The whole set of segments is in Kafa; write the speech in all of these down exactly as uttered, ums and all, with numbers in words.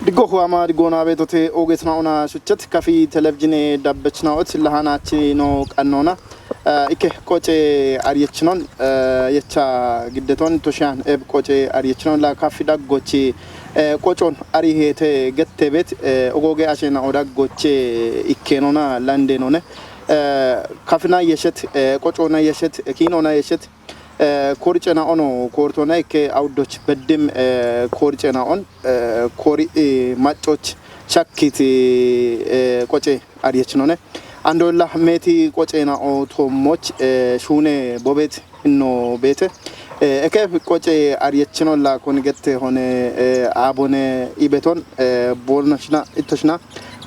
Diggo huwama diggoona beetote oogeetinaona shuchet kafi televizhine dabbechinaot lahanachi no qannoona. Eh, ikke qoce aryechinon, eh, yecha giddeton toshiyan eb qoce aryechinon la kafi daggochi, eh, qocon ari hete gette bet, eh, ogoge ashena o daggoche ikkenona landenone. Eh, kafina yeshet, eh, qocona yeshet, kinona yeshet, eh, koricena ono kortona ikke awdoch beddim, eh, koricena on, eh, kori, eh, maccoch shakkiti, eh, qoce aryechinon. Andolla meti qocena o tommoch, eh, shune bobet inno bete. Eh, eke qoce aryechinon la kon gette hone, eh, abone ibeton, eh, bonashna itoshna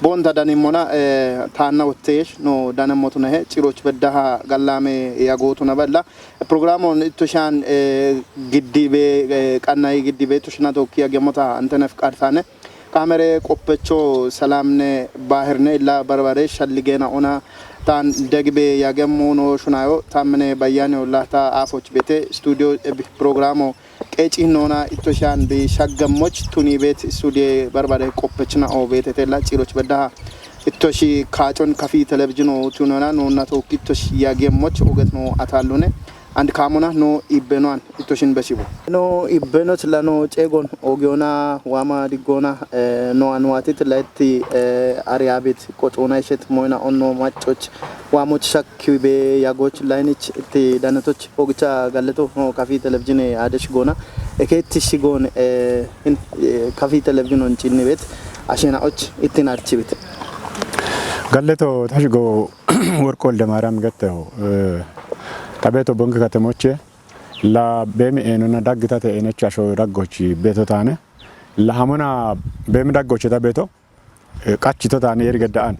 bonta danimona, eh, tanna wottesh no danemotuna he ciroch beddaha gallame yagotuna balla. Programon itoshan, eh, giddibe, eh, qannay giddibe itoshna tokki yagemota antenef qartane. Kamere qoppecho Salamne Bahirne la barbare shalligena ona tan degbe yagemono shunayo tamne bayane la ta afoch bete studio ebi programo qeci nona itoshan bi shaggamoch tuni bet studio barbare qoppechna o bete tela ciroch beddaha itoshi kacon kafi televizhino tunona nona tokki itosh yagemoch ogetno atallune. And kamona no ibbenoan itoshin besibo. No ibbenot lano cegon ogiona wama diggona, eh, no anwatit laitti, eh, ariabit qocona ishet moyna onno maccoch wamoch shakki be yagoch lainich ti danetoch ogicha galleto no kafi televizhine adesh gona. Eke tishi gon, eh, in, eh, kafi televizhine on cinni bet ashena och ittin archibit. Galleto tashigo Worqo Waldemariam getteho, eh, tabeto Bonke katemoche la bemi enona daggitate enecha sho daggochi beto tane. La hamona bemi daggoche tabeto, eh, qachito tane yeri geddaan.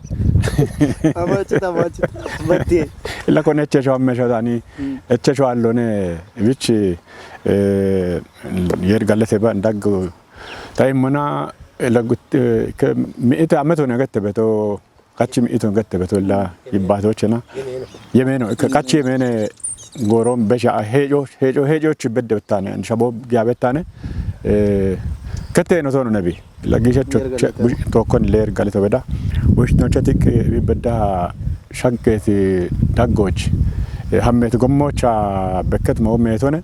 Amachi tamachi. Batti. La kon eche sho amme sho tani. Mm. Eche sho allone bichi, eh, yeri gallete ba daggo. Tai mona la gut, eh, ke mi ite ameto ne gette beto. Kachi mi iton gette beto la yibbatochena. Yemeno, ka-, kachi yemene goron besha hejo, hejo, hejo chi bedde bettane, and shabo giya bettane. Eh, kete no tono nabi. La gisha cho, Ler cho, galito. Bush, tokon ler galito beda. Bush no chatik, eh, bi bedda shanketi daggoch. Eh, hammet gommocha bekket mo metone.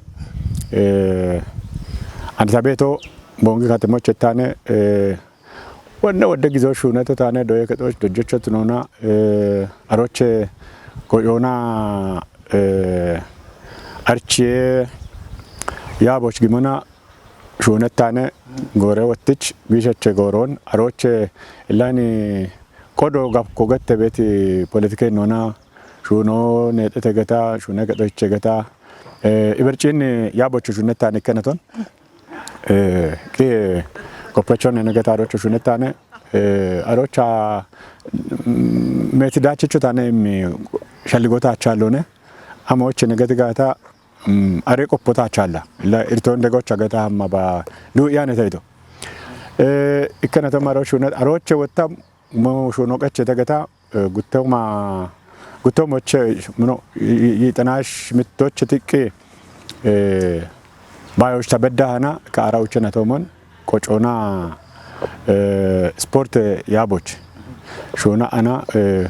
Eh, and tabeto bongi kate mochettane, eh, Wonne wodde gizo shuuneto taane doye kexoch dojjochot noona, eh, aroche go'yoona, eh, archiye yaaboch gimona shuunet taane goore wottich biishache gooroon aroche ilani qodo gabko gette beeti politike noona shuuno neexete geta, shuune kexoche geta, eh, iberciinni yaabocho shuunet taane ikkenaton. Eh, ki koppechon ne geta arocho shunettane, eh, arocha, mm, meti dachicho tane mi shalligota challone, amo chene geti gata, mm, are qoppota challa. La irton de gocha geta hamma ba lu yane taydo. Eh, ikkana tamaro shunet aroche wotta mo shuno qache dagata, eh, guttoma, guttomoche, muno, yi-, yi-, yixanash mittoche tiqqi, eh, bayoch tabedda hana ka ara uchena tomon, qocona, eh, sport yaaboch. Shona ana, eh,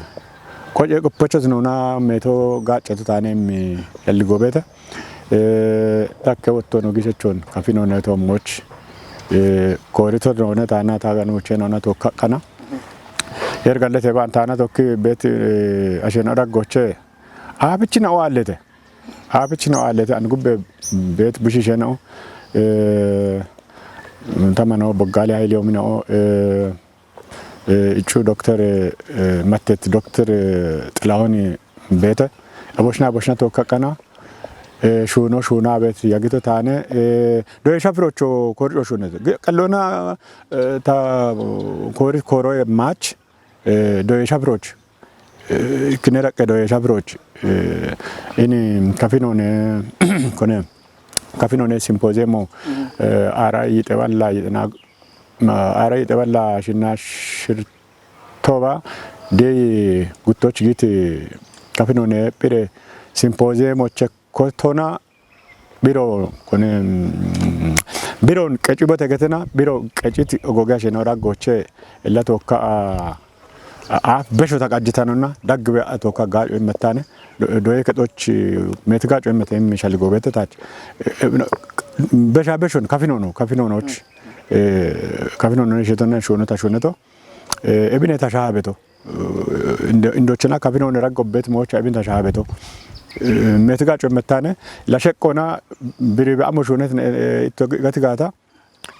qoce qoppochos nona meto gaccato tane mi yalli gobeta. Eh, takke wotto no gisechon, kafino ne to moch. Eh, korito no ne tana taga no cheno na to kakana. Yer galle te ban tana to ki bet, eh, ashen adag goche. Abichi na walete. Abichi na walete an gubbe bet bushi sheno. Eh, tamano boggale hayli omino, eh, Eh, ichu dokter, eh, mattet dokter, eh, Xilahuni beete. Aboshna, aboshna tokka qana. Eh, shuno, shuna bet yagito tane. Eh, doye shafirocho korjo shune. Ge-, qallona, eh, ta kori koro e mach, eh, doye shafiroch. Eh, kinera ke doye shafiroch. Eh, ini kafinone, kone, kafinone simpoziemo, eh, ara yitewan la yitena Ara yixeballa shinna shirtoba dey guttoch git kafinone pire simpoziyemoche kotona biro kone, mm, biro qeci bote getena, biro qecit ogoga sheno raggoche ella tokka, a, a, a, besho taqajjitanonna daggiwe a tokka gaco immetane, do-, doye kexoch meti gaco immete immi shali gobete tach. E, e, no, besha beshon kafinono, kafinonoch, e, kafinono shetona shono ta shoneto. Eh, ebine tashahabeto. Eh, indo-, indochena kapinone raggobbet mocha ebin tashahabeto. Eh, metiga comettane, la sheqqona biribe amo shunet, eh, itto gatigata,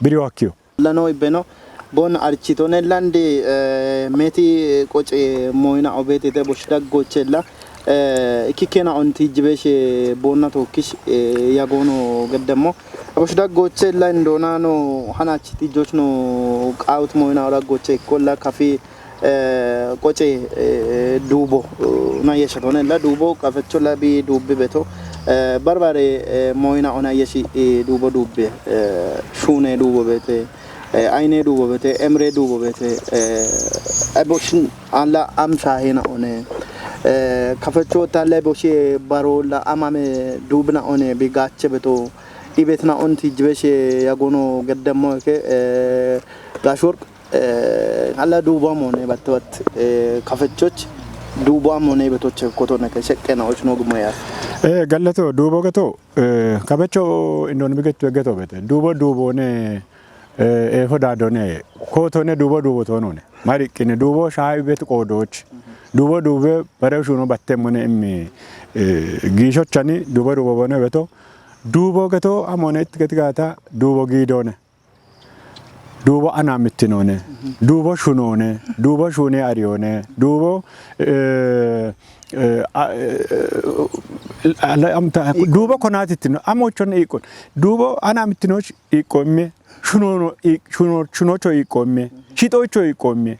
biri wakkiyo. Lano ibbeno, bon architone landi, eh, meti qoce moyina obetete bosh daggochella, eh, ikkena on tijjibeshe bonna tokkish, eh, yagono geddemmo. Abosh daggochella indonano hanach tijjochno qaut moyina daggoche kolla kafi, eh, qoce, eh, dubo, eh, na yeshatonella dubo kafecholla bi dubbi beto, eh, barbare, eh, moyina ona yeshi, eh, dubo dubbe, eh, shune dubo bete, eh, ayne dubo bete, emre dubo bete, eh, eboshin alla am shahina one, eh, kafecho talle boshi barolla amame dubna one bi gache beto, ibetna on tijjibeshe yagono geddemmo ke, eh, Gash Work, eh, alla dubo amone battebat, eh, kafechoch dubo amone betoche kotone ke sheqqena och no gumo ya. Eh, gallato dubo geto, eh, kafecho indon bigetu geto bete. Dubo dubo ne, eh, e fodadone, kotone dubo dubo tonone. Mariqqine dubo shayi bet qodoch. Dubo dube bare shuno battemmone immi, eh, gishochani dubo dubo bone beto. Dubo geto amone it getigata dubo gidone. Dubo ana mittinone. Dubo shunone. Dubo shune ariyone. Dubo, eh, eh, a, eh, ala amta, dubo konatittino. Amochon ikon. Dubo ana mittinoch ikomme. Shunono ik-, shuno-, shunocho ikomme. Shitocho ikomme.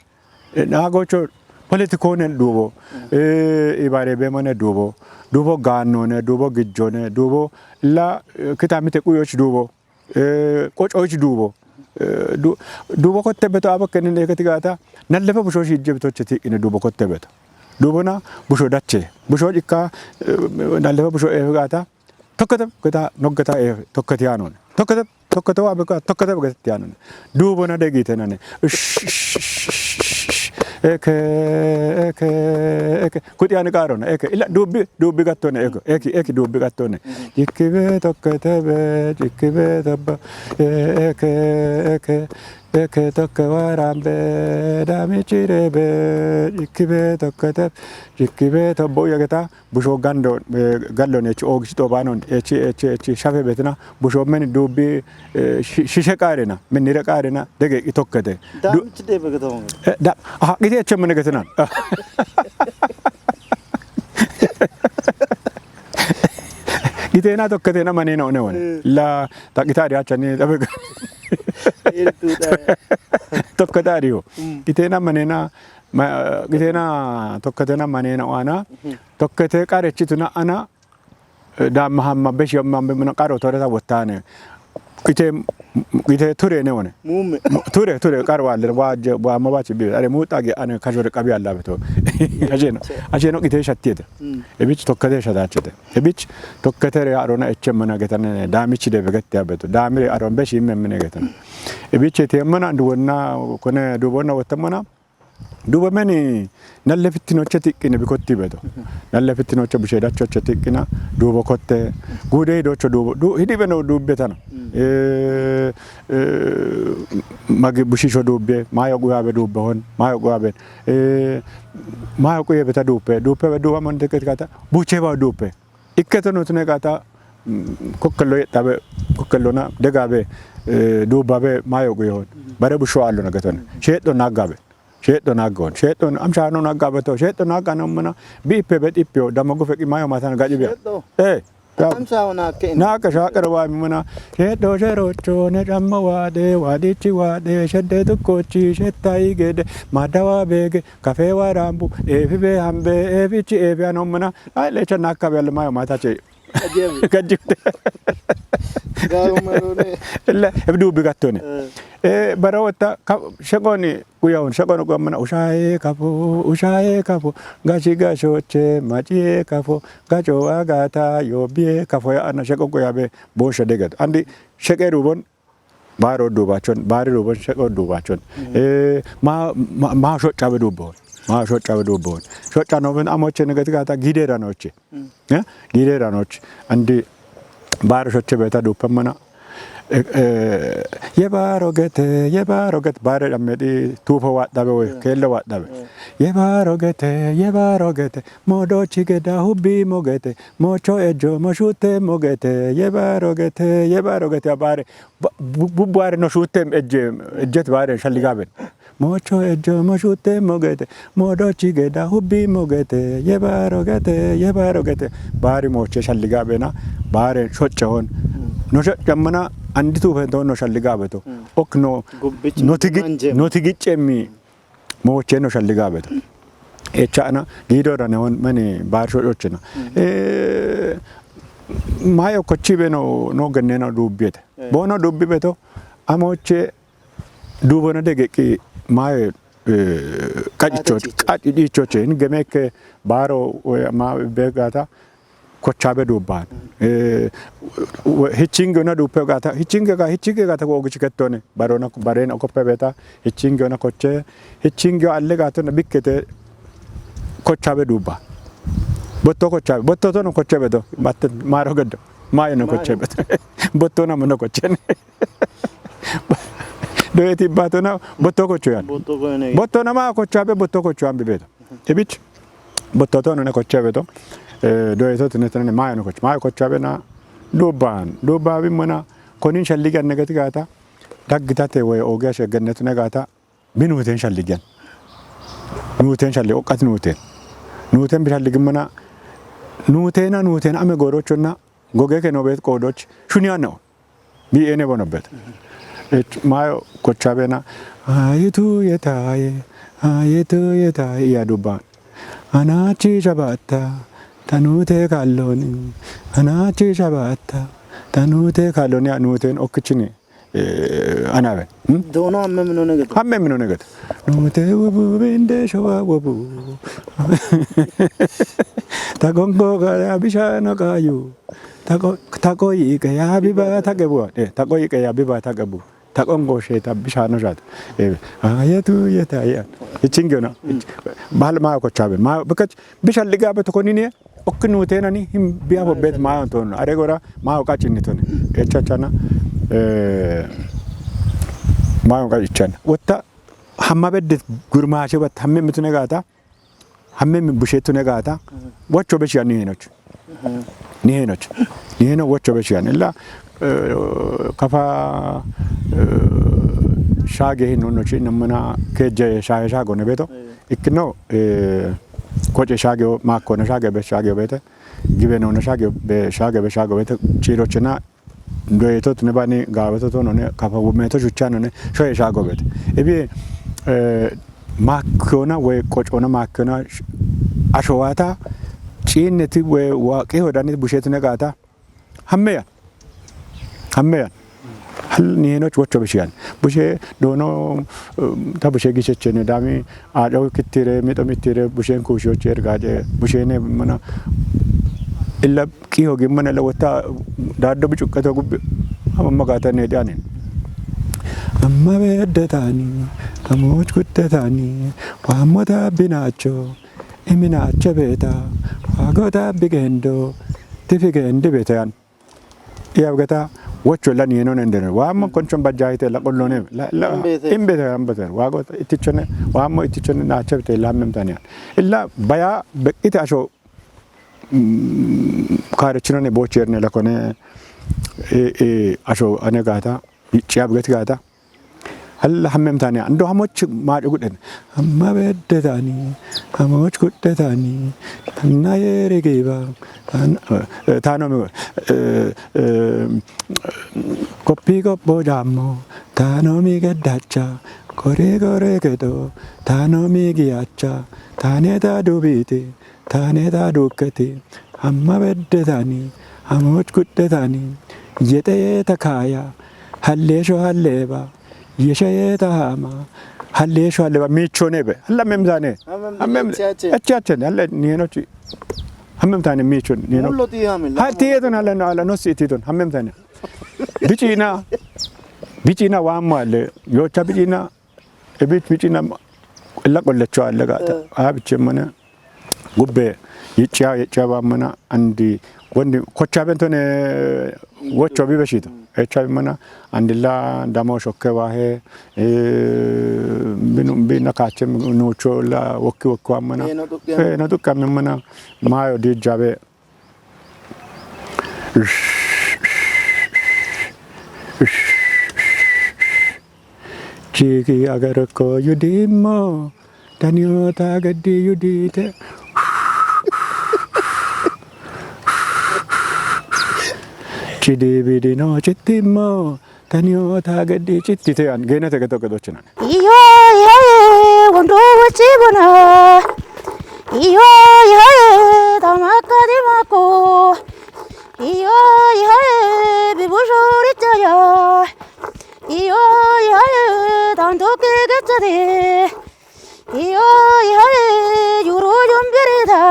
Eh, nagocho politikone dubo. Eh, ibare bemone dubo. Dubo gannone, dubo gijjone, dubo la, eh, kitamite quyoch dubo. Eh, qococh dubo. Eh, du-, dubo kotte beto abakkene ne ketigata. Nallefe busho shijje betoche tiqine dubo kotte beto. Dubona busho dache. Busho ikka, eh, nallefe busho efgata. Tokkete geta noggeta e tokkete yanon. Tokkete, tokkete wa beka tokkete geta yanon. Dubona degite nane. Eke, eke, eke. Kuti ani qarona. Eke. Ila dubbi, dubbi gattone. Eke, eki, eki dubbi gattone. Jikkibe tokkete be, jikkibe dabba. E-, eke, eke, eke tokke warambe, damichire be, jikkibe tokkete, jikkibe tobbo yageta. Busho gando, eh, gallon echi oogisi xobanon, echi, echi, echi shafe betina, busho men dubbi, eh, shi-, shishe qarena, men nire qarena, dege itokkete. Du- Damichi debe getonge. Eh, da, aha, gite eche men getina. Gitena tokketena manena one one. Eh. La, ta gita ri achani, dabe. Irtu da. Tokketa riyo. Mm. Gitena manena, ma, gitena tokketena manena wana. Mhm. Tokkete qarechituna ana, eh, da mahamma beshi amma be muna qaro toreta wottane. Ite, ite ture ne wone. Mume. Mu-, ture, ture qaro walle waje, wa ma bachi bi. Are mu tage ane kajore qabi alla beto. Ajeno. Ajeno ite shattiete. Mm. Ebich tokkete shatachete. Ebich tokkete re arona eche mana getane damichi de begette abeto. Damire aron beshi memmene getane. Ebich te mana duwonna kone dubonna wottamana. Dubo meni nalle fittinoche tiqqine bikotti beto. Mhm. Nalle fittinoche bushedachoche tiqqina, dubo kotte, gude hidocho dubo, du-, hidi beno dubbe tana. Mm. Eh, eh, magi bushisho dubbe, mayo guyabe dubbe hon, mayo guyabe, eh, mayo guyabe ta duppe, duppe be duba mon deket kata, buche ba duppe. Ikkete no tune kata, mm, kokkello yettabe, kokkello na degabe, eh, dubabe mayo guyo hon. Mm. Bare busho allo na gaton. Mm. Sheddo nagabe. Sheexxo naaggoon. Sheexxo amshaano naaggabeto. Sheexxo naagganommona biippe bexippeyo dammo gufeqi mayo maatan gaci biya. Sheexxo. Eh. Amshaano naakke in. Naakka shaaqero waami mona. Sheexxo sherocho ne cammo waade, waadichi waade, shedde tukkochi, shetta igede, madawa beege, kafe warambu, efi be hambe, efichi efi anommona. Ay lecha naakka bel mayo maatache. Gajjibte. Gajjibte. Gaaru marone. Illa, ebi duubbi gattone. Eh. Eh, bara wotta, ka-, sheqoni, guyahun, sheqoni guyammana, ushaye kafo, ushaye kafo, gashi gashoche, maciye kafo, gacho agata, yobiye kafo, ya ana sheqo guyabe, bosha degat. Andi, sheqe duubon, baaro duubachon, baari duubon, sheqo duubachon. Mm. Eh, ma, ma, ma shoccabe duubon. Ma shoccabe duubon. Shocca no ben amoche negati gata gidera noche. Mm. Eh? Gidera noche. Andi baaro shoche beta duupammana. Eh, eh, ye baaro gete, ye baaro gete, baare dhammedi tuufo wadhabe woy, mm, keello wadhabe. Mm. Ye baaro gete, ye baaro gete, modochi geda hubbi mogete, mocho ejjo moshute mogete, ye baaro gete, ye baaro gete, ya baare, ba-, bu-, bu-, baare no shute ejje, ejjet baare shalligaben. Mocho ejjo moshute mogete, modochi geda hubbi mogete, ye baaro gete, ye baaro gete. Baari moche shalligabena, baare shocce hon. Mm. No shocce mana andi tuufe to no shalligabeto. Mm. Ok no, gubbichi no tigi-, manje, no tigicce mi moche no shalligabeto. Echana, gido rane hon mani baari shocochena. Mm. Eh, mayo kochibe no, no genne no dubbete. Eh. Bono dubbi beto, amoche duubona degeqqi maaye, eh, qacicho-, qacicho-, qacichoche, in gemeke baaro, we-, ma begata kochabe duuban. Eh, we-, hichinge ona duupe gata, hichinge ga, hichinge gata ko ogichi kettone, barona, barena koppe beta, hichinge ona koche, hichinge alle gatona bikkete kochabe duuba. Botto kochabe, botto tono kochabe do, batte maro geddo, maaye no kochabe. Botto na mono kochene. Doyeti batona botto kocho yan. Botto koyne. Botto nama kocho abe botto kocho ambe beto. Ebich. Botto to ne kocho beto. Eh, doyeto tene tene maayo no kocho. Maayo kocho abe na duban. Duba bi mana konin shalligan negati gata. Daggitate we oge she gannet negata. Bi nuuten shalligan. Nuuten shalli oqqat nuuten. Nuuten bi shalligin mana nuutena nuuten ame gorochonna goge ke nobet qodoch shuni anno. Bi ene bonobet. Et maayo kocha bena. Ayitu yetaye. Ayitu yetaye ya duban. Anachi shabatta. Tanute kalloni. Anachi shabatta. Tanute kalloni ya nuuten okkichini. Eh, anabe. Hmm? Dono amme mino negede. Amme mino negede. Nuute wobu bende showa wobu. Tagongo ga ya bishano gayu. Tago, tago yike ya biba tagebu. Eh, tago yike ya biba tagebu. Tagongo sheta bishano shat. Eh, ayatu yeta ya. Ichingyo na. Bal ma ko chabe. Ma, because bishalligabe to konini. Okki nuuteen ani hin biya bobbet maayon toon. Are gora maayo qacinni tone. Echachana, eh, maayon qacichan. Wotta hamma beddet gurmaashe bat hamme mitune gaata. Hamme mi bushetune gaata. Wocho beshiya ni henoch. Ni henoch. Ni heno wocho beshiya. Illa, eh, kafa, eh, shaage hin nonochi namana keje shaage shaago ne beto. Ikkino, eh, koce shaage o, maakko na shaage be shaage o bete. Gibe no na shaage be shaage be shaago bete. Chirochena doyeto tune bani gabeto to none kafa meto shucha none shoye shaago bete. Ebi, eh, maakko na we koco na maakko na sh-, ashowata cinneti we waqi hodani bushetune gaata. Hammeya. Hammeya. Hal ni henoch wocho bishiyan. Bushe dono, um, ta bushe gishechene dami, ajo kittire, mito mittire, bushen kushoche ergaje, bushene mana illa ki hogi mana la wata daddo bichukato gubbe. Amma gata ne dani. Amma beddetani, amoch kuttani, wamota binacho. Imina ache beta, wagota bigendo, tifi gendi betean. Iya geta, wocho la ni eno nendene. Wamma konchon bajahite la qollone. La, la, imbete. Imbete, imbete. Wagota itichone, wamma itichone na ache bete la mem tanian. Illa baya be ite asho, mm, kare chinone bocherne la kone, e, e, asho ane gata, chiab geti gata. Halla hammem tani, ando hamoch maajo guden. Amma bedde tani, hamoch gudde tani, anna yere geba, an-, eh, tano mi, eh, eh, koppi gobbo jammo, tano mi geddacha, gore gore gedo, tano mi giyacha, tane ta dubiti, tane ta dukketi, amma bedde tani, Amoch kutte tani, yete yeta kaya, halle sho halle ba, yesha yeta hama, halle sho halle ba, michone be. Alla mem tane. Amem Amem, chache. Acha acha, alla nieno chi. Amem tane michon, nieno. Ullo ti hamil. Ha ti yeton alla no, alla no si ti ton. Amem tane. Bichina, bichina wa male, yo cha bichina, e bich bichina, illa kollecho alla gata. Eh. Ha bichemana. Gubbe, yicciya, yicciya bammana, andi, wondi, kocha bentone, wocho bi beshito. Echa mana, andilla, damo shokke wahe, eh, binu, bina kache nucho la, wokki, wokki wammana. Eh, no tukki. Eh, no tukki mana, mayo di jabe. Chiki agarko yudimo, tanyo ta gaddi yudite. Chidi bidino chittimo, tanyo ta gaddi chittite an. Gena te gato gato chinan. Iyo, iyo, iyo, wondo wachi bona. Iyo, iyo, iyo, tamaka dimako. Iyo, iyo, iyo, bibushuri chaya. Iyo, iyo, iyo, tanto ke gachade. Iyo, iyo, iyo, yuru yumbirida.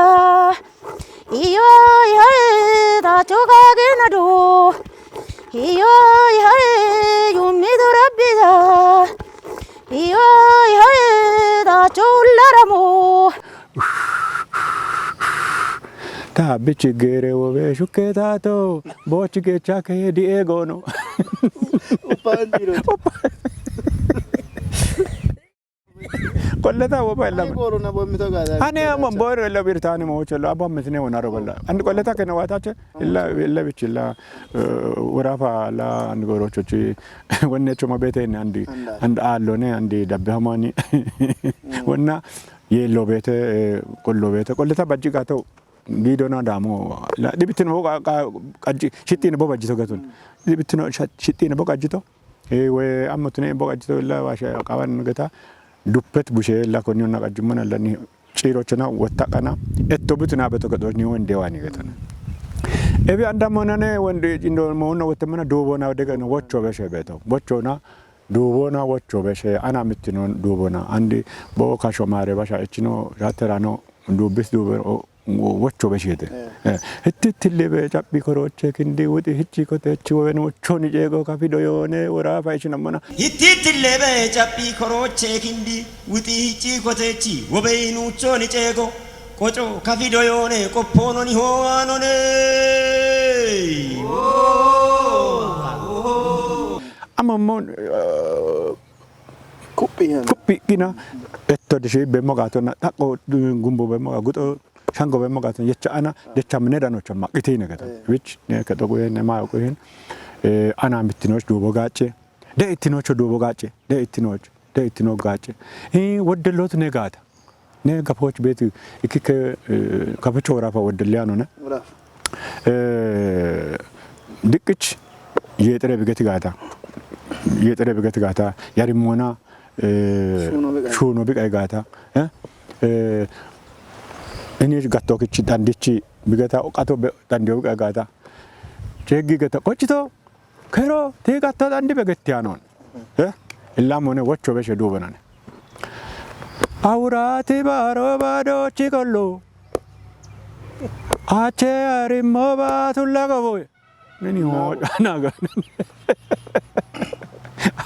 Iyo, iyo, iyo, tacho kage nado. Iyo, iyo, iyo, yumi durabida. Iyo, iyo, iyo, tacho ularamo. Ta bichi gere wo be shuke tato. Bochi ge chake di egono. Upa andiro. Upa. Kolleta wo ba Ay illa. Boro na bo mito gada. Ane amon boro illa birtani mo chelo abam mitine wona ro balla. Andi kolleta kene watache illa, illa bichilla, eh, warafa la andi goro chochi. Wonne choma bete ne andi. Anda. And alone andi dabbe hamani. Wonna yello bete, eh, kollo bete. Kolleta bajji gato. Gidona damo la dibittino bo qa-, qa-, qajji-, shittine bo bajjito gatun. Dibittino sha-, shittine bo qajjito. E we ammotune bo qajjito la washa qawan gata. Duppet bushe la konni onna qajjumana lani cirochana wottaqana. Etto butuna beto gadochni wonde wani gatana. Ebi andamonane wonde indo mo wonna wottemana dubona degano wocho beshe beto. Wochona dubona wocho beshe ana mittinon dubona. Andi bo kasho mare basha echino shaterano dubis dube o Wo-, wocho beshete. Eh. Eh, hitti tille be caphi koroche kindi wuxi hichi kote chi wowen wochoni jego kafido yone wora fa ichi namana. Hitti tille be caphi koroche kindi wuxi hichi kote chi wobe inuchoni jego. Kocho kafido yone koppono ni hoanone. Amamon, eh, Kuphi yana. Kuphi gina etto dishi bemmo gatonna taqo gumbo bemmo ga guxo shango bemmo gaton yecha ana decha mine dano cha maqitine gata. Eh. Wich ne ka dogo ne ma ko hin. Eh, ana mitinoch dubo gache. De itinocho dubo gache. De itinoch. De itino gache. Eh, wodde lot ne gata. Ne gafoch beti ikike, eh, gafocho rafa wodde liano ne. Rafa. Eh, diqqich yexere bigeti gata. Yexere bigeti gata. Yarimona, eh, shuno biqay gata. Eh? Eh, ini gatto kichi dandichi bigeta oqato be-, dandiyo biqay gata. Chegi geta qochito kero ti gatto dandi begetti anon. Eh? Illamone wocho beshe dubenane. Awurati baro bado chikollo. Ache arimo ba tulla gabo. Nini ho naga.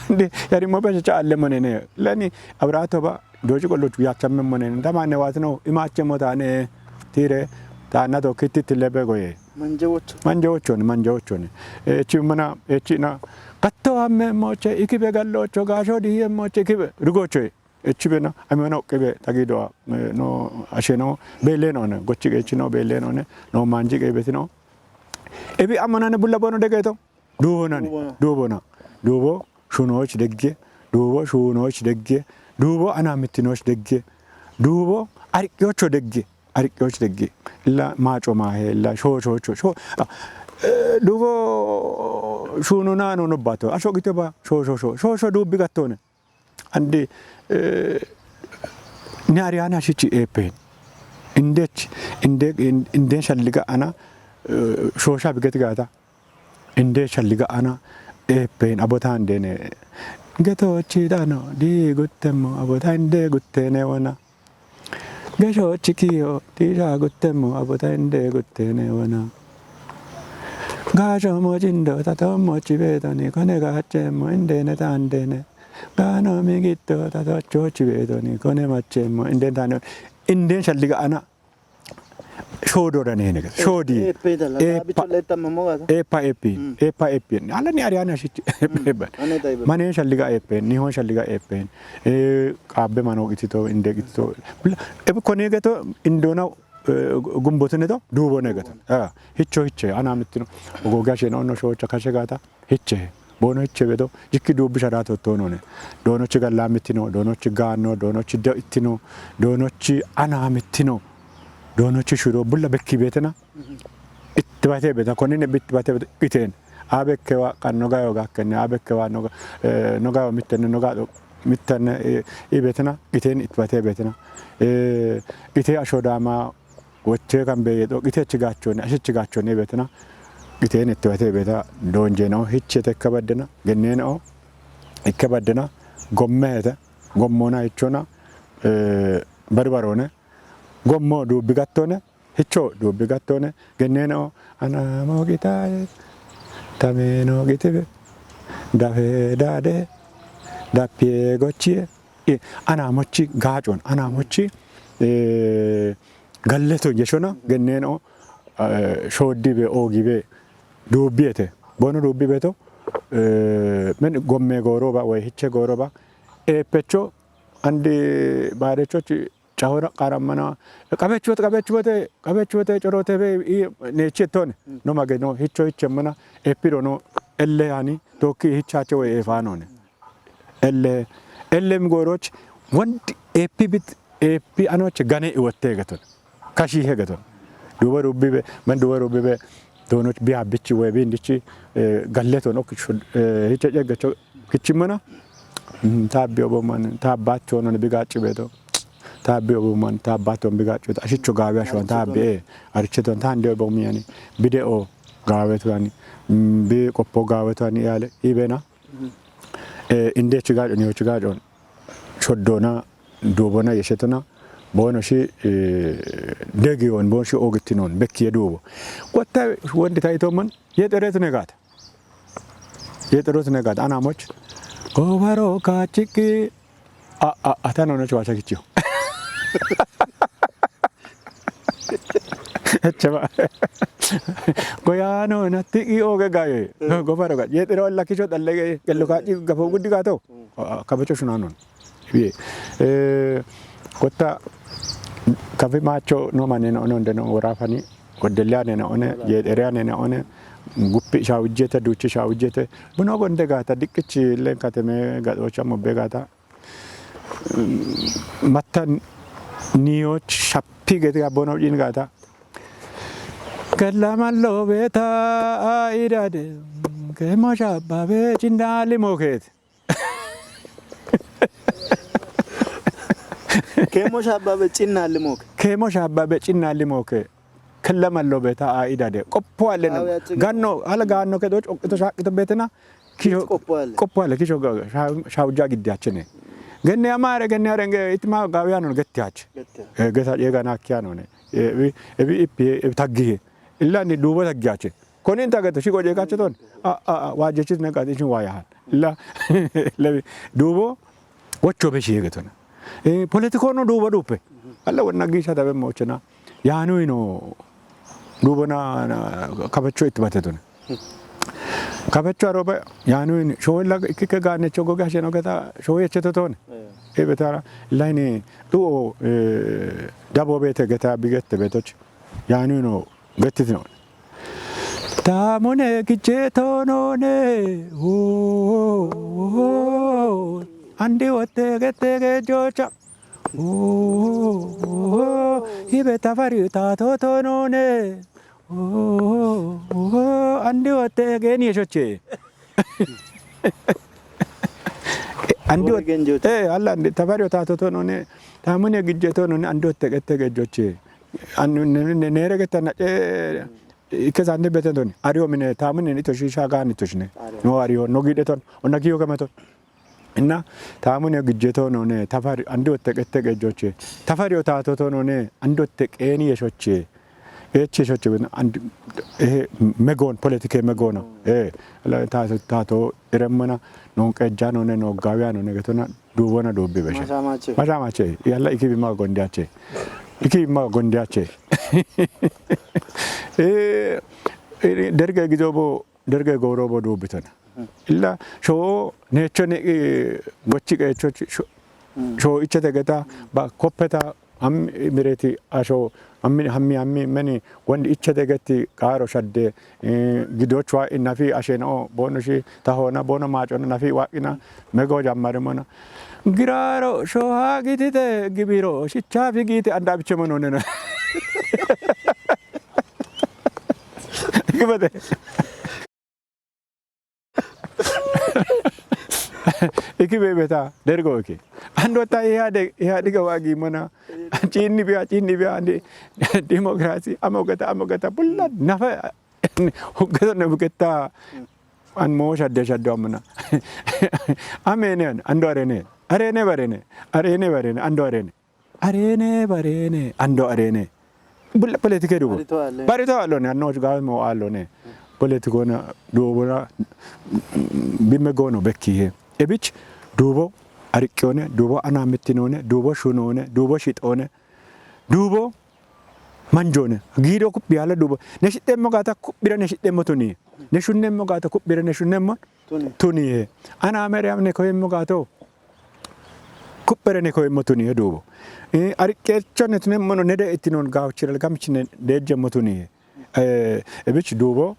Ande arimo ba cha alle monene. Lani awurato ba doji kollo chu yachamme monene. Tamane watno imache motane tire ta na to kitti tille be goye. Manje wocho. Manje wochoni, manje wochoni. E, chi mana, e, chi na. Katto amme moche, iki be gallo cho, gasho di ye moche, iki be rugo cho. E, chi be na, ame no ke be, tagi do, e, no, ashe no, be le no ne, gochi ke chi no, be le no ne, no manji ke be no. E bi amana ne bulla bono de ke to. Dubo nani? Dubo na. Dubo na. Dubo shunoch degge. Dubo shunoch degge. Dubo ana mitinoch degge. Dubo ariqyocho degge. Ariqyoch degge. Illa maco mahe, illa sho, sho, sho, sho. Ah, eh, dubo shunu nanu no bato. Asho gite ba, sho, sho, sho. Sho, sho dubi gatone. Andi, eh, ni Ariana shichi epen. Indech, inde, in-, inden shalliga ana, eh, shoosha bigeti gaata. Inde shalliga ana eeppeen abota handeene. Getoochi dano, di guttemmo, abota inde gutteene wona. Geshoochi kiyo, diisha guttemmo, abota inde gutteene wona. Gaashoommo cindo, tatoommochi beetoni, kone gaacceemmo, indeene taandeene. Gaanoomi giddo, tatoochoochi beetoni, kone macceemmo, indeen taandeene. Indeen shalliga ana shoodora neene gede. Shoodi. Eeppe dalla, Eeppa. Laabicho leettammo mo gaata? Eeppa eeppi. Mm. Eeppa eeppi. Alla ni ariyaana shichi. Mm. Eeppa. Ane taibe. Maneen shalliga eeppe, nihoon shalliga eeppe. Eh, qaabbe manoo qitito, inde qitito. Bula, ebe kone geto indoona, eh, gumbotine to, duubone geto. Ah, hicho hiche, ana mittino. Ogoga sheno no shocha kashe gaata. Hiche. Boono hiche bedo. Jikki duubbi shara tottoonone. Doonochi gallaamitino, doonochi gaanno, doonochi do'ittino, doonochi anaamittino, doonochi shuro bulla bekki beetena. Mhm. Ittibate beeta, konnine ittibate beeta, iteen. Abekkewa qanno gayo gakkenne, abekkewa noga, eh, nogayo mittenne, noga do-, mittenne, eh, i beetena, iteen ittibate beetena. Eh, ite asho daama, wochee kan beeye do, ite chigaachone, ashe chigaachone beetena. Iteen ittibate beeta, doonjeno, hichete ikka baddena, genneno, ikka baddena, gommehete, gommona hichona, eh, barbaroone, gommo duubbi gattone, hicho duubbi gattone, genneno, anamo gitaye, tameno gitibe, dafe dade, dappiye gochiye, e, anamochi gaacon, anamochi, eh, galleto yeshona, genneno, eh, shooddibe, oogibe, duubbiyete, boono duubbi beeto, eh, men gomme gooroba, woy hiche gooroba, eeppecho, andi baarechochi, cahora qarammana, qabechuwote, qabechuwote, qabechuwote, corote be, i, nechi ettone. Mm. No mageno, hicho hichemmana, epirono, elle yani, tokki hichache woy efanone. Elle, elle migoroch, wondi epi bit, epi anoche gane iwotte geton. Kashi he geton. Duwa rubbi be, man duwa rubbi be, doonoch bi abbichi woy bi indichi, eh, galleton ok shud, eh, hiche jeggecho kichimana. Mm, taabbi obo man, taabbacho non bi gacci beto. Taabbi obo man, taabbaton bi gacci beto. Ashicho gaawi ashwan taabbi, eh, aricheton tande obo miyani. Bide o gaaweto yani. Mm, bi qoppo gaaweto yani yale. Ibena. Mhm. Eh, indechi gajo, niyochi gajo. Shoddona, duubona, yeshetona, boono shi, eh, degiyoon, boono shi oogitinoon, bekkiye duubo. Wotta wondi tayitoomman, yexereetu negaata. Yexereetu negaata, anaamoch. Goobaro kaachikki, a, a, a, tanono chuwacha kichiyo. Echema. Goyaano, natti i ooge gaye. Eh. Goobaro ga. Yexere olla kicho xalle ge, gello kaachi gafo guddi gaato. Mm. A, a, kabecho shunanon. Biye. Eh, kotta kafi maacho no maneno ono ndeno worafani, goddelya nena one, yexereya nena one, guppi shawujjete, duuchi shawujjete. Buno gonde gaata diqqichi len kateme gaxocha mobbe gaata. Mattan niyoch shappi geti gabbono jin gaata. Kella mallo beta a idade, kemo shabba be chinda limo ket. Kemo shabba be chinna limoke. Kemo shabba be chinna limoke. Kella mallo beta a idade. Qoppo allen. Awe, achi ganno, ala ganno ke doch, okito shaqito betena. Kicho qoppo alle. Qoppo alle, kicho ga-, sha-, shawja gidde achene. Genne amare, genne arenge, itima gawiano gette ach. Gette. Eh, geta yega na kiano ne. Eh, ebi, ebi ipi, ebi taggihe. Illa ni dubo taggiache. Konin tageto, shiqo je kacheton. A, a, a, wajechit ne gati shin wayahan. Illa, lebi, dubo, wocho be shi geton. Eh, politiko no dubo dupe. Alla wonna gisha tabe mochena. Yanu ino dubo na, na, kabecho itibate tun. Kabecho aroba, yanu in, showe la, kike gane chogo gashe no geta, showe cheto ton. Eh. E betara, laini, duo, eh, dabo bete geta, bigete betoch. Yanu ino, getitino. Tamune kiche tonone, oh, oh, oh, andi wote gete ge jocha. Oh, oh, oh, ibe tafari ta to to no ne. Oh, oh, oh, andi wote ge ni shoche. Andi wote, eh, alla andi tafari ta to to no ne. Tamune gije to no ne, andi wote ge te ge joche. Anu ne, ne, ne, nere ge ta na, eh, Ikke sande beten ton. Ario mine, tamune ito shisha gani to shine. Ario. No ario, no gide ton. Ona giyo kame ton. Inna, tamune gije ton, one, tafari, andi otte qette qejoche. Tafari o tato ton, one, andi otte qeni yeshoche. Eche yeshoche, ben, andi, eh, megon, politike megona. Eh, la tato, tato, iremmana, non qejano ne, no gawiano ne, getona, duubona duubbi beshe. Mashamache. Mashamache. Yalla iki bima gondiache. Iki bima gondiache. Eh, eh, derge gido bo, derge goro bo duubbitona. Illa sho necho ne, eh, gochi qecho sho, sho ichete geta ba kopeta am mireti asho ammi, hammi, hammi meni wondi ichete geti qaro shadde, eh, gidochwa inafi asheno bono shi tahona bono macho nafi waqina mego jammarimona. Giraro shoha gitite gibiro shichafi gite anda biche mono nena. Gibate. Iki bebeta, dergo iki. Ando ta iya de, iya diga wagi mana. Chini biya, chini biya andi. Demokrasi, amogata, amogata, bulla, nafa. Hugata na bugata. An mo shadde shadde amana. Amene an, ando arene. Arene barene. Arene barene, ando arene. Arene barene, ando arene. Bulla politike dugo. Barito alle. Barito allone, anno gawe mo allone. Politiko na dugo na bimme gono bekkihe. Ebich dubo ariqqione, dubo ana mittinone, dubo shunone, dubo shixone, dubo manjone. Gido kubbi ala dubo. Ne shidemmo gata kubbira ne shidemmo tuni. Ne shunnemmo gata kubbira ne shunnemmo tuni. Tuni he. Ana mere amne koyemmo gato. Kubbere ne koyemmo tuni he dubo. Eh, ariqqecho ne tunemmo no ne de itinon gawchira gamchine dejjemmo tuni he. Eh, ebich dubo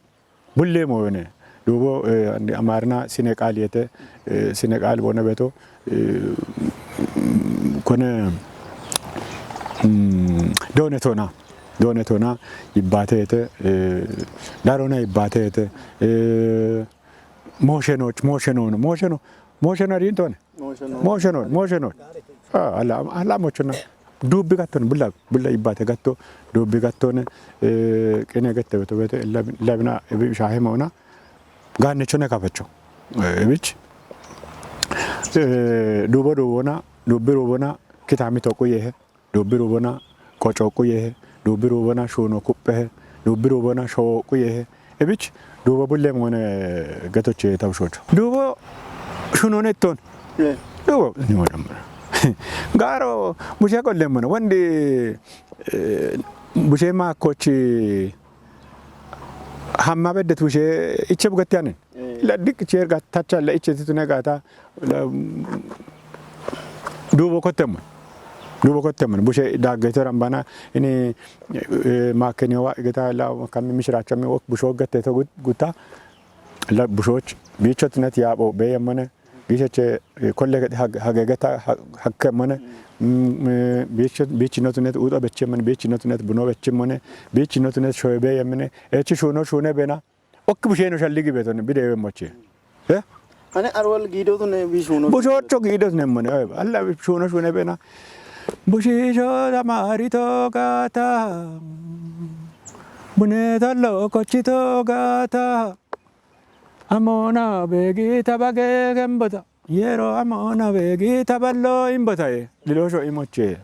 bulle mo yone. Dubo, eh, andi amarina sine qali yete, eh, sine qali bona beto, eh, kone, mm, done tona. Done tona ibbate yete, eh, darona ibbate yete, eh, moshenoch, mosheno, mosheno, mosheno rin tone. Mosheno. Mosheno, mosheno. Ah, ala, ala mochona. Dubbi gatton, bulla, bulla ibbate gatto, dubbi gattone, eh, kene gatte beto beto, lab-, labina, ebi shahe mauna. Ganne chone kapacho. Eh, ebich. Eh, dubo dubona, dubbi dubona, kitami toku yehe. Dubbi dubona, kocho ku yehe. Dubbi dubona, shuno kuppe he. Dubbi dubona, sho ku yehe. Ebich, dubo bulle mone getoche tawshocho. Dubo shunone ton. Eh. Dubo, ni mo dam. Garo, bushe ko lemon. Wandi, eh, bushe ma kochi hamma beddet bushe iche bugatti anen. Eh. La dik cher ga tacha la iche titune gata. La, dubo kottemon. Dubo kottemon. Bushe daggeto rambana ini, eh, makeni wa geta la kam mishracha mi wok busho gette to gut-, guta. La bushoch bicho tinet yabo be yemone. Bicho che, eh, kolle get hag-, hage geta ha-, hakke mone. Mm, eh, bicho, bichi no tinet udo beche mone, bichi no tinet buno beche mone, bichi no tinet shoy be yemone. Echi shuno shune bena. Ok busheno shalligi beton bide we moche. Eh? Ane arwal gido tune bi shuno. Bushocho gido tune mone. Eh, alla shuno shune bena. Bushisho da marito gata. Bune tallo kochito gata. Amona begi tabage gembota. Yero amona begi taballo imbota ye. Lilosho imoche.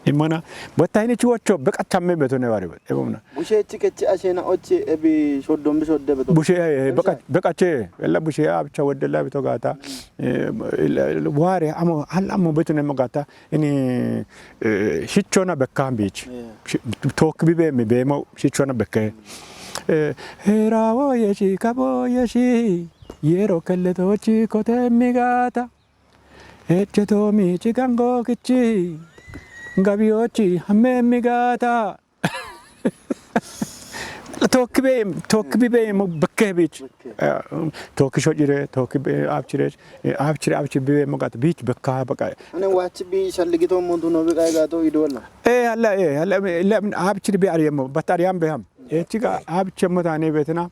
Imana, botta hini chuocho, beka chamme beto ne bari, ebomna. Bushe chike chi ashena oche ebi shoddom bi shodde beto. Bushe, eh, beka, beka che, ella bushe abcha wedde la bito gata. Eh, ella, ella, ware, amo, hal amo beto ne mogata. Ini, eh, shichona bekka beach. Yeah. Shi-, tok bibe mi bemo, shichona bekke. Eh, hera wo yeshi, kabo yeshi. Yero kelle tochi kote migata. Eche to mi chigango kichi. Gabi ochi, hamme migata. Tokki be, tokki bi be mo bekke beach. Bekke. Eh, tokki shojire, tokki be abchire, eh, abchire, abchi bi be mo gat beach bekka baka. Ane wachi bi shalligito mo duno be kai gato idola. Eh, alla, eh, alla, eh, la, abchire bi ariyamo, bat ariyam be ham. Eh, chiga abchemo tane betena.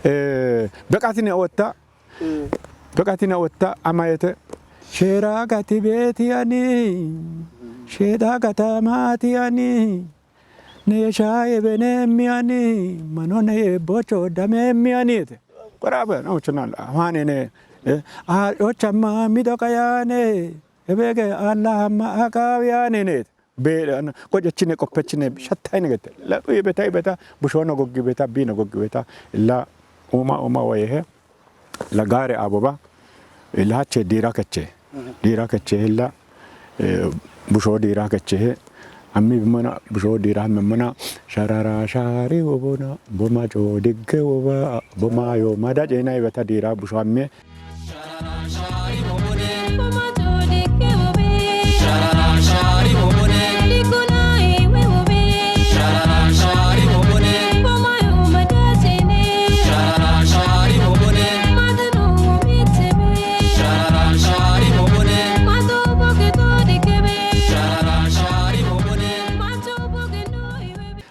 Eh, bekatine otta. Mm. Bekatine otta amayete. Shera gati beti ani. Sheda gata mati ani. Ne shaaye bene miyani, mano ne bocho dame miyani te. Kora be no chana hane ne. Eh, a o chama mi do kaya ne. Ebege Allah ma akawi ane ne. Be na ko chine ko pechine shatta ne gete. La u beta beta bushono goggi beta bino goggi beta. La uma uma waye he. La gaare aboba, eh, la hache diira keche. Mhm. Diira keche la, eh, busho diira keche. Ammi bimana busho diira memana sharara shari wobona, boma jo digge woba, boma yo mada jena ibata diira busho amme.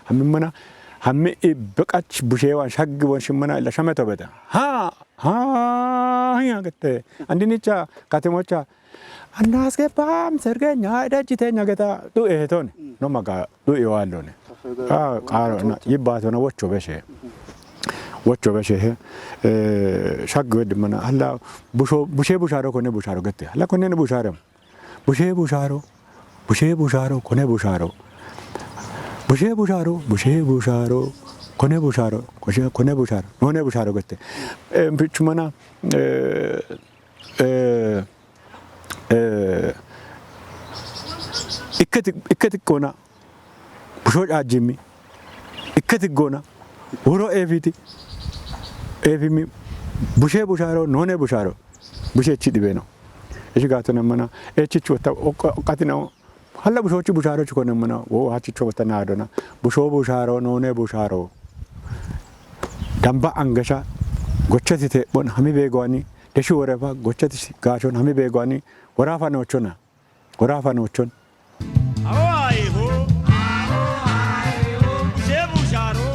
Hammi mana, hammi i beqach bushewan shaggi won shimmana illa shameto beta. Ha, ha, ha, gette. Andinicha, katemocha, Annaske pam sergenya dajjitenya geta du eheton. Mm. No maga du iwallone. Kaffe ga- Ah, qaro na yibbatona wocho beshe. Wocho beshe he. Eh, shaggi weddi mana. Alla busho, bushe busharo kone busharo gette. Alla kone ne busharo. Bushe busharo. Bushe busharo kone busharo. Bushe busharo, bushe busharo kone busharo. Bushe kone busharo. None busharo gette. Eh, bichumana, eh, eh, Eh, ikketi, ikketi kona, busho ajimi, ikketi gona, wuro efiti, efimi, bushe busharo, none busharo, bushe chi dibeno. Ishi gato namana, e chichu ta, oka-, okati na, hala busho chi busharo chi kone mana, wo ha chichu ta na adona, busho busharo, none busharo. Damba angasha, gochati te, bon, hami begwani, Deshi worefa gochati gashon hami begwani worafa nochona. Worafa nochon. Awo ayiho. Bushe busharo.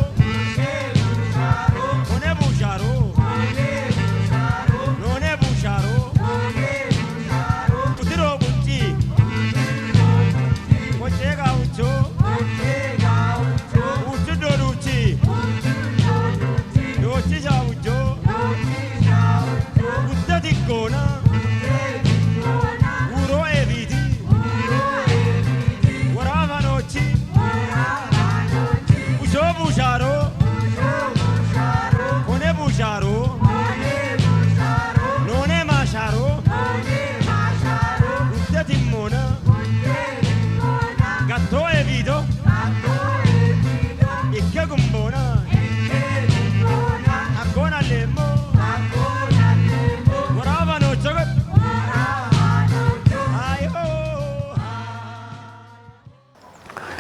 Kone busharo. None busharo. Kutiro kuchi. Koche gaucho. Uchu doruchi. Dochi gaucho. Gudda diggona. Uro ebiti. Worafa nochi. Busho busharo. Kone busharo. None masharo. Gudda timmona. Gatto ebito. Ikke gumbona. Aggona lemmo. Worafa nocho. Ayo.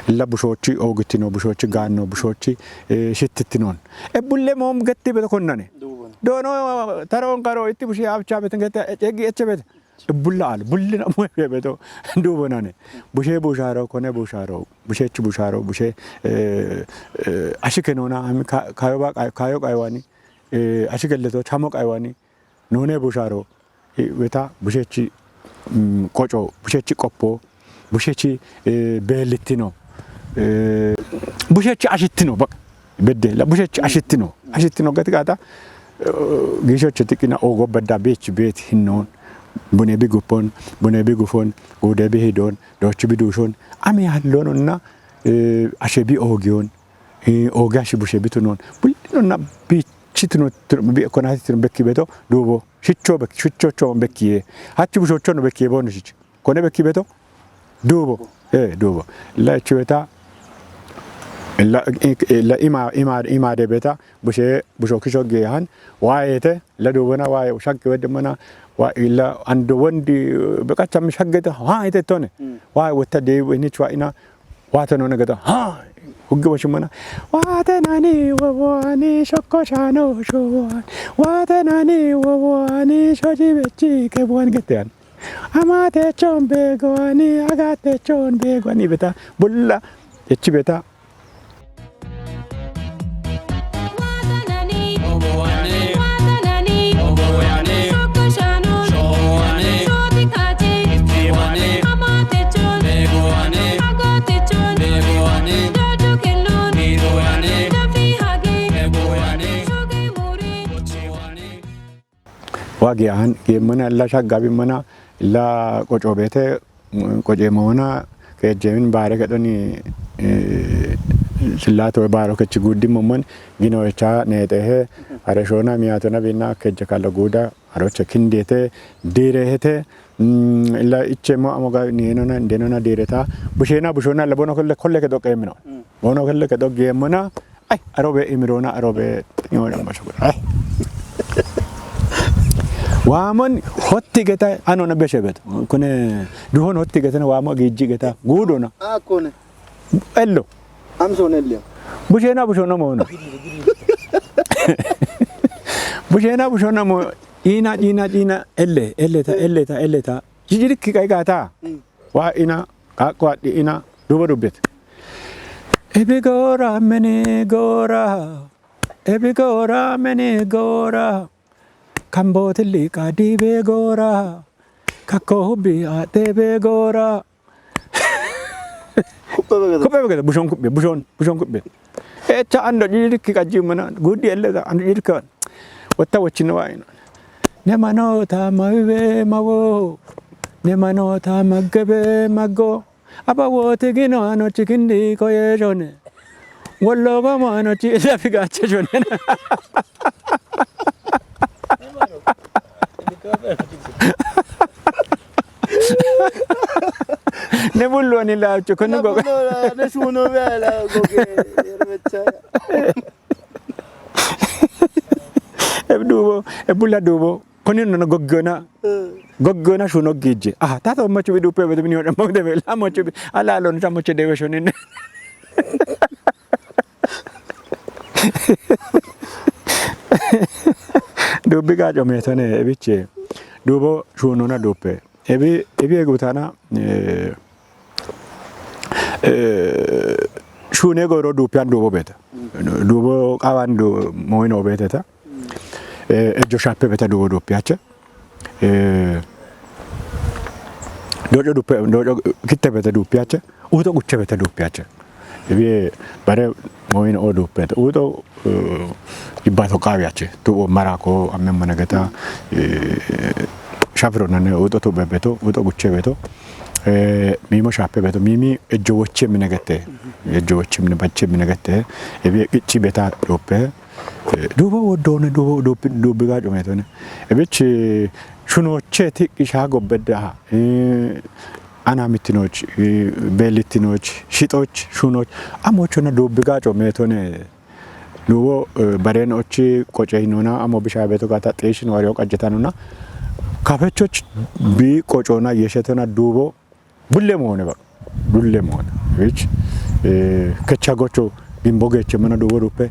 Illa bushochi ogitino, bushochi ganno, bushochi, eh, shittinon. E bulle mom getti beto konnane. Duubun. Dono taron karo itti bushi abcha betin getti, e, egi eche bet. Bulla al, bulle na mo beto. Duubunane. Bushe busharo, kone busharo, bushechi busharo, bushe, eh, eh, ashike nona, ami ka-, kayo ba, kayo kaywani, eh, ashike leto, chamo kaywani, none busharo, eh, weta, bushechi, mm, kocho, bushechi qoppo, bushechi, eh, belitino, eh, bushechi ashittino, bak-, bedde, la bushechi ashittino, ashittino gati gata, eh, gishoche tikina ogo bedda bech bet hinnon, bune bi gupon, bune bi gufon, gude bi hidon, dochi bi dushon, ami hallononna, eh, ashe bi ogion, eh, ogi ashe bushe bitunon, bullinonna bichituno, bi konatitino bekki beto, dubo, shicho bek-, shicho chon bekkiye, hachi bushocho no bekkiye bono shicho. Kone bekki beto? Dubo. Eh, dubo. La ichi beta. La, la ima, ima, ima de beta. Bushe, busho kisho gehan. Waete. La dubona wae. Shagge wedde mana. Wa illa ando wondi. Beka cham shagge ta. Waete tone. Mm. Wae wata de ni chwa ina. Wata no negata. Ha. Hugge washi mana. Wata nani wawani shoko shano showan. Wata nani wawani shoji bechi ke buan getean. Amate chon begoani, agate chon begoani beta. Bulla, echi beta. Waa giyahan, giyammana illa shaggabimmana, illa qoco beete, qoceemmoona, keejjeemin baare kedhoni, eh, sillaate woy baaro kechi guuddimmomman, ginowecha neexeehe, hareshoona miyaatona biinna kejje kallo guuda, haroche kindeete, diireehete, mm, illa ichcheemmo amoga neenona, ndenona diireta, busheena bushoona illa bono kolle, kolle kedo qeemmino. Mm. Bono kolle kedo geemmona, ay, arobe imiroona, arobe, ay. Waamon hotti geta, anona beshe beta. Kune, duhon hotti geta, waamo giijji geta, guudona. Ah, kune. Ello. Am soon elliya. Busheena bushoona moona. Busheena bushoona mo, ina, ina, ina, elle, elleta, elleta, elleta. Jijirikki qaigata. Mm. Waa ina, qaaqqo adhi ina, dubo dubbete. Ebi goora, mene goora. Ebi goora, mene goora. Kambootilli qaadibe goora. Kakko hubbi adhebe goora. Kuphebe gede. Kuphebe gede, bushon kuphebe, bushon, bushon kuphebe. Echa ando jirikki qajji mana, guddi elleta, ando jirikki. Wotta wochino waayino. Ne manoota mawibe mawo. Ne manoota maggebe maggo. Aba wote gino anochi kindi koye jone. Wollo gomo anochi illa figache jone. Ne bullo ni laacho, kunu goga. Ne shuno be ala goge, yerbecha. E dubo, e bulla dubo. Kuni nono goggona. Eh. Goggona shuno gije. Ah, tato machu bidu pe bedo mini wada magde be. La machu bi. Ala lo ni machu de be shonin. Dubbi gajo metone, ebiche. Dubo shunona dupe. Ebi, ebi egutana, eh, eh, shune goro dupian dubo beta. Dubo kawan du moino beteta. Eh, ejo shape beta dubo dupiache. Eh, dojo dupe, dojo kitte beta dupiache. Uto guche beta dupiache. Ebi bare moino o dupeta. Uto, eh, ibato kawiache. Tu marako amme managata, eh, shafiro nane uto tu bebeto, uto guche beto. Eh, mimo shape beto. Mimi ejo woche minagate. Ejo woche mine bache minagate. Ebi ichi beta dupe. Eh, dubo wodone, dubo, dubo, dubo gajo metone. Ebichi shunoche ti isha gobedda. Eh, anamitinoch, eh, belitinoch, shitoch, shunoch. Amochona dubo gajo metone. Dubo, eh, barenochi qoche hinona, amo bisha beto gata xishin wario qajjetanona. Kafechoch bi qocona yeshetona dubo. Bulle moone ba. Bulle moone. Which, eh, kecha gocho gimbo geche mana dubo dupe.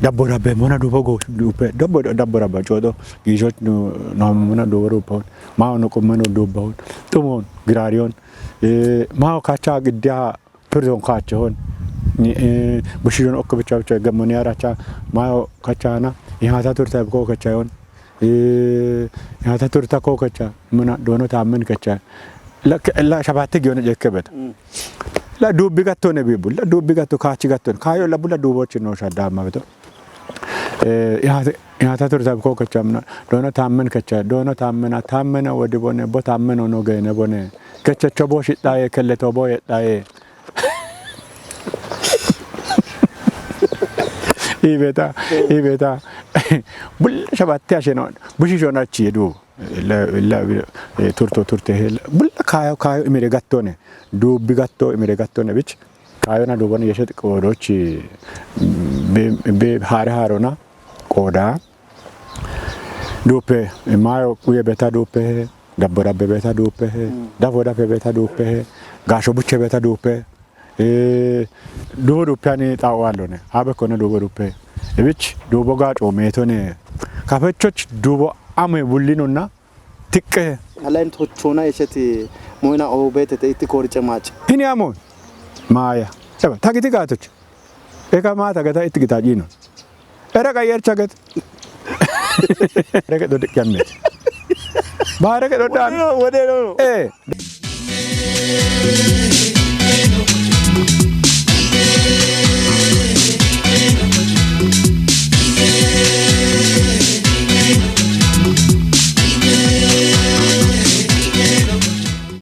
Dabbo rabbe mana dubo go dupe. Dabbo, dabbo rabba chodo. Gijo no, no mana dubo dupe. Ma ono ko mano dubo. Tumon, girarion. Eh, ma o kacha gidya turton kacha hon. Ni, eh, bushijon okko bicha bicha gamoni aracha. Ma o kacha na. Ihata turta ko kacha hon. Eh, ihata turta ko kacha. Muna dono tammen kacha. La, la shabate giyono jekke beta. Mm. La dubbi gattone bibu. La dubbi gatto kachi gattone. Kayo la bula dubo chino shadama beto. Eh, ihata, ihata turta ko kacha muna. Dono tammen kacha. Dono tammena, tammena wodi bone. Bo tammen ono gene bone. Kacha chobo shitaye kelle tobo yetaye. Ibeta, ibeta. Bulla shabatti asheno. Bushi shona chi du. La, la, eh, turto, turte, hel. Bulla kayo, kayo, imire gattone. Dubbi gatto, imire gattone, bich. Kayo na dubon yeshet qodochi. Be, be, hare harona. Qoda. Dupe, mayo kuye beta dupe. Dabbo dabbe beta dupe he, mm, dafo dafe beta dupe he, gasho buche beta dupe. Eh, dubo dupe ani tawo alone. Habe kono dubo dupe. Ebich dubo gacho metone. Kafechoch dubo ame bullinonna tikke. Alain tochona esheti moina o betete itti korce mac. Hini amo. Maya. Saba, tagiti gatoch. Eka mata gata itti gita jino. Era ka yercha gata. Reke do dikyamme. Ba reke do dan. Wode no, wode no. Eh.